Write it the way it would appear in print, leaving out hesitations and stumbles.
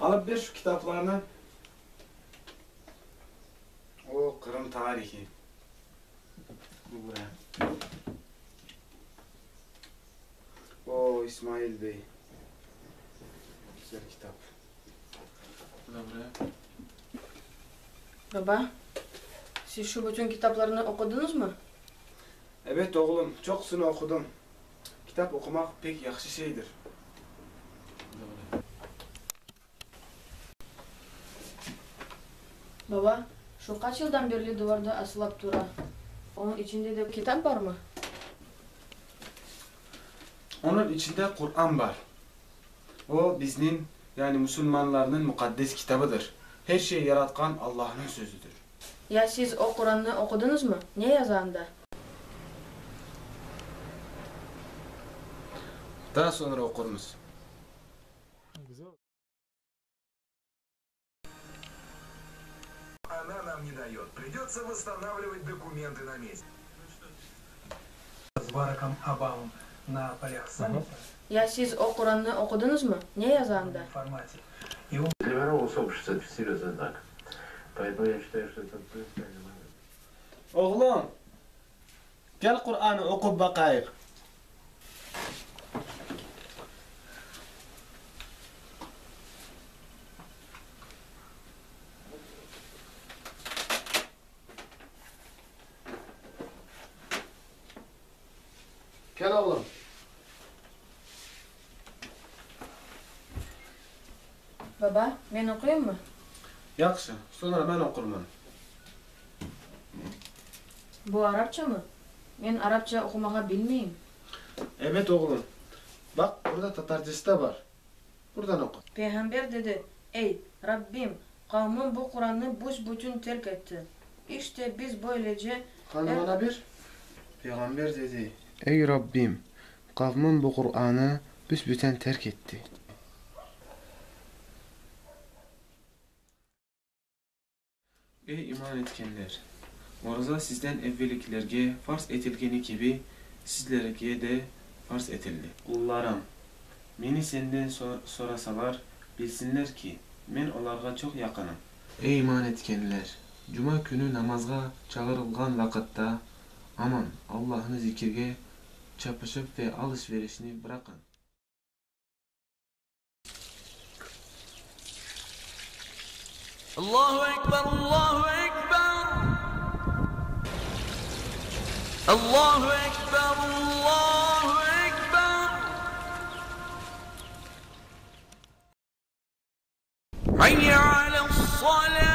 Alıp ber şu kitaplarnı. O, Qırım tarihi. Bu buraya. O, İsmail bey. Güzel kitap. Bu da buraya. Baba, siz şu bütün kitaplarnı oqudıñızmı? Ebet, oğlum, çoqusını oqudım. Kitap oqumaq pek yahşı şeydir. Baba, şu qaç yıldan berli duvarda asılap tura? Onıñ içinde de kitap barmı? Onıñ içinde Quran bar. O, bizniñ, yani musulmanlarnıñ muqaddes kitabıdır. Her şey yaratqan Allahnıñ sözüdir. Ya siz o Qurannı oqudıñızmı? Ne yaza anda? Daa soñra oqurmız. Ona nam ne dayot, pridötso vosstanavlivat dokumenty na meste. S Barakom Obamom na polâh sammita. Ya siz o Qurannı oqudıñızmı? Ne yaza anda? Formate. I on. Для мирового сообщества это серьезный знак. Поэтому я считаю, что это принципиальный момент. Oğlum, kel Quranı oqup baqayıq. Kel, oğlum. Baba, men oquyımmı? Yahşı, soñra men oqurman. Bu arapçamı? Men arapça oqumağa bilmeyim. Ebet, oğlum. Baq, burada tatarcası da bar. Buradan oqu. Peyğamber dedi, Ey, Rabbim, qavmım bu Qurannı büs-bütün terk etti. İşte, biz böylece Qani maña ber. Peyğamber dedi, Ey, Rabbim, qavmım bu Qurannı büs-bütün terk etti. Ey, iman etkenler! Oraza sizden evvelikilerge farz etilgeni kibi, sizlerge de farz etildi. Qullarım, Meni senden sorasalar, bilsinler ki, Men olarğa çoq yaqınım. Ey, iman etkenler! Cuma künü namazğa çağırılğan vaqıtta, aman, Allahnı zikirge çapışıp ve alış-verişni bıraqıñ. Allahu ekber, Allahu ekber! Allahu ekber, Allahu ekber! Hayye alel-salâ!